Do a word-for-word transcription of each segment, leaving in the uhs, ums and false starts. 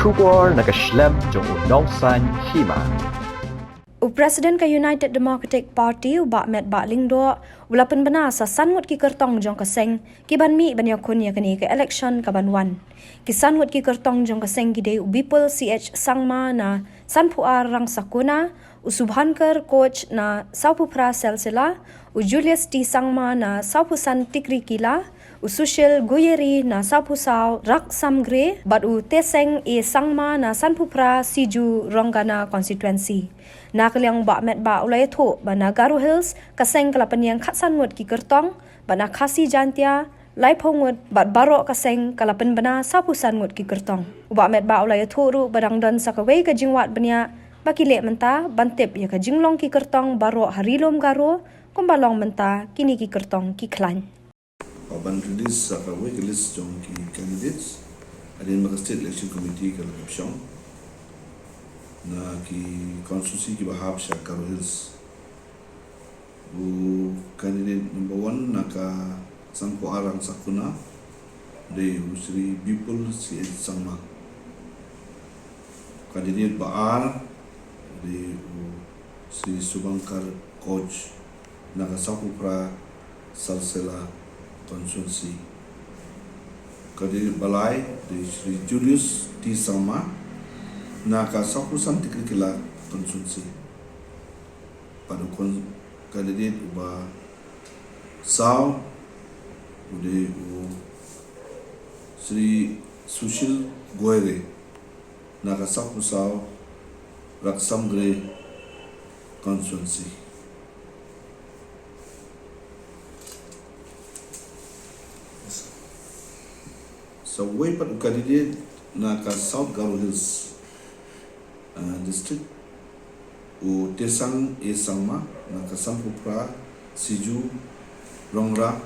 Khubor na ka shlem jong u Nongsaiñ Hima. U President ka United Democratic Party, u Bah Metbah Lyngdoh, u la pynbna sa san ngut ki kyrtong jong ka seng ki ban mih ban ïakhun ïa kane ka election ka ban wan. Ki san ngut ki kyrtong jong ka seng ki dei u Bipul C H Sangma na Sanphuar Rangsakuna, u Subhankar Koch na Sawphuphra Salsila, u Julius T Sangma na Sawphusan Tikrikilla, u Sushil Goyeri na Sawphusaw Raksamgre, bad u Teseng A Sangma na Sanphuphra Siju Rongana Constituency. Na ka liang u Bah Metbah u la ïathuh ba na Garo Hills ka seng ka la pynïeng khatsan ngut ki kyrtong, bad na Khasi Jaintia laiphew ngut, bad baroh ka seng ka la pynbna sawphew san ngut ki kyrtong. U Bah Metbah u la ïathuh ruh ba dang don sa kawei ka jingwad bniah ba ki leh mynta ban tip ïa ka jinglong ki kyrtong baroh ha Ri Lum Garo, kumba long mynta kine ki kyrtong ki khlaiñ. Ba ban release sa kawei ka list jong ki candidates, hadien ba ka State Election Committee ka la kypshong na ki constituency kiba hap sha Garo Hills. U candidate number one na ka Sanphuar Rangsakuna, dei u Shri Bipul C H Sangma. Candidate ba ar, dei u Shri Subhankar Koch, na ka Sawphuphra Salsila Constituency. Candidate ba lai, dei Shri Julius T Sangma, na ka Sawphusan Tikrikilla Constituency. Bad u con-, candidate uba saw, u dei u Shri Sushil Goyre, na ka Sawphusaw Raksamgre Constituency. Sa uwei pat u candidate na ka South Garo Hills, uh, District, u Tesang A Sangma, na ka Sanphuphra Siju Rongrang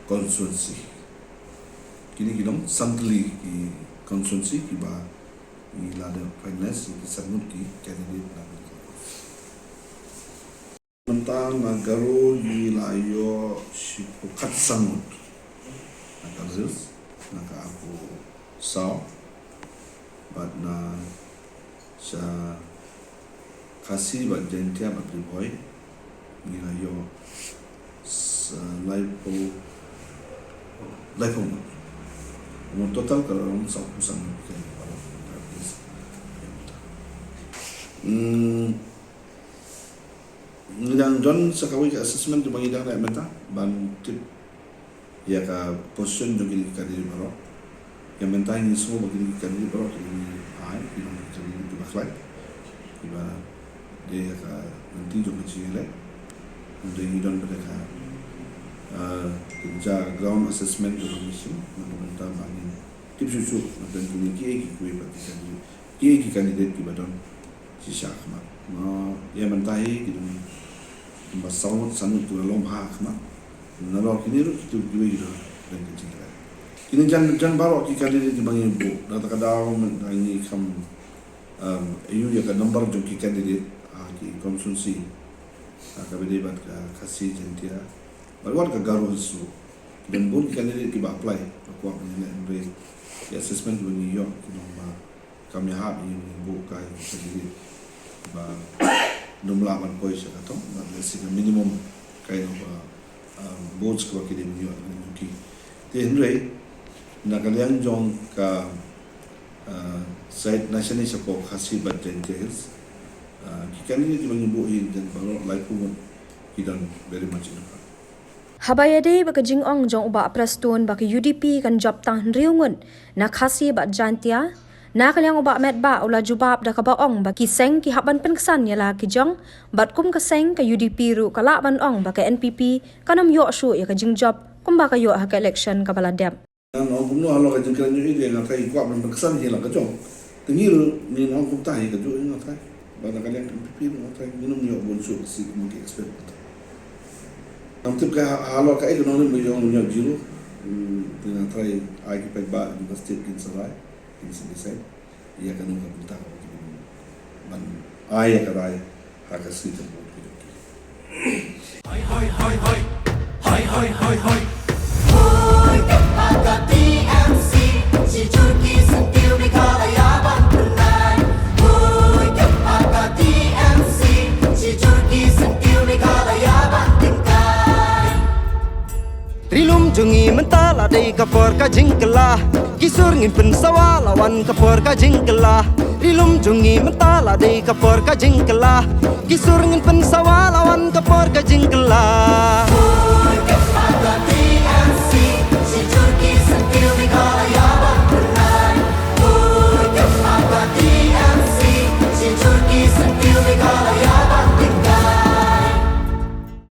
Constituency. Kine ki long san tylli ki constituency kiba ngi la dep finalize ïa ki san ngut ki candidate na ka. Mynta na Garo ngi la ïoh shiphew khatsan ngut. Na ka Garo Hills, na ka arphew saw. Bad na sha Khasi bad Jaintia bad Ri Bhoi, ngi la ïoh sa laiphew, laiphew ngut. Mo total ka la long sawphew san ngut. Hmm. Ngi dang don sa kawei ka assessment ba ngi dang leh mynta ban tip ïa ka position jong kine ki candidate baroh. Ïa mynta ngi sngew ba kine ki candidate baroh ki dang ai, ki long ki candidate kiba khlaiñ, kiba dei ïa ka lynti jong ka jingïaleh. Hynrei ngi don bad ka, eh, ka ground assessment jong ka machine, namar mynta ba ngin tip shuh shuh, mynta kine kiei ki kiwei pat ki candidate, kiei ki candidate kiba don shisha khmat. Mo, ïa mynta hi ki dang kumba saw ngut san ngut kiba long bha khmat. Nalor kine ruh kitu kiwei ki dang don ka jingkyrmen. Kine jan, jan baroh ki candidate kiba ngi buh. Da kata ka daw mynta ngi kham, um, ïoh ïa ka number jong ki candidate ha ki constituency. Ha kaba ïadei bad ka Khasi Jaintia bad wat ka Garo Hills ruh. Don bun ki candidate kiba apply, ba kwah ban ïaleh, hynrei ki assessment kiba ngi ïoh ki long ba kam ïahap ïa ngi ban buh kai ki candidate ba nym lah ban poi sha ka thong, bad lehse ka minimum kind of, uh, um, votes kaba ki dei ban ïoh na ki. Te hynrei na ka liang jong ka, uh, side na shane shapoh Khasi bad Jaintia Hills, uh, ki candidate kiba ngi buh hi jan baroh laiphew ngut ki don very much in advance. Haba ïadei bad ka jingong jong u Bah Prestone ba ka U D P kan jop tang hynriew ngut na Khasi bad Jaintia, na ka liang u Bah Metbah u la jubab da kaba ong ba ki seng ki hap ban pynksan ïa la ki jong, bad kum ka seng ka U D P ruh ka lah ban ong ba ka N P P kan ym ïoh shuh ïa ka jingjop kumba ka ïoh ha ka election kaba la dep. Ngan ong kumno halor ka jingkren jong i, nga tharai ki kwah ban pynksan hi la ka jong. Te ngi ruh ngin ong kumta hi kajuh, nga tharai. Ba na ka liang N P P ruh nga tharai ngin ym ïoh bun shuh shi kumba ki expect. Ngam tip ka ha-, halor kaei ka nongrim ba ïoh ngin ïoh zero. Hmm, te nga tharai ai ki paidbah jong ka state kin sa rai, kin sa decide ïa kano ka bynta kaba ki dei ban ai ïa ka rai ha ka sngi ka vote ka jong ki. Hoi, hoi, hoi, hoi. Hoi, hoi, hoi, hoi. Hoi, ka T M C. Shi jur ki syntiew Meghalaya. jong ngi mynta la dei ka por ka jingkylla. Ki sur ngin pynsawa la wan ka por ka jingkylla. Ri lum jong ngi mynta la dei ka por ka jingkylla. Ki sur ngin pynsawa la wan ka por ka jingkylla.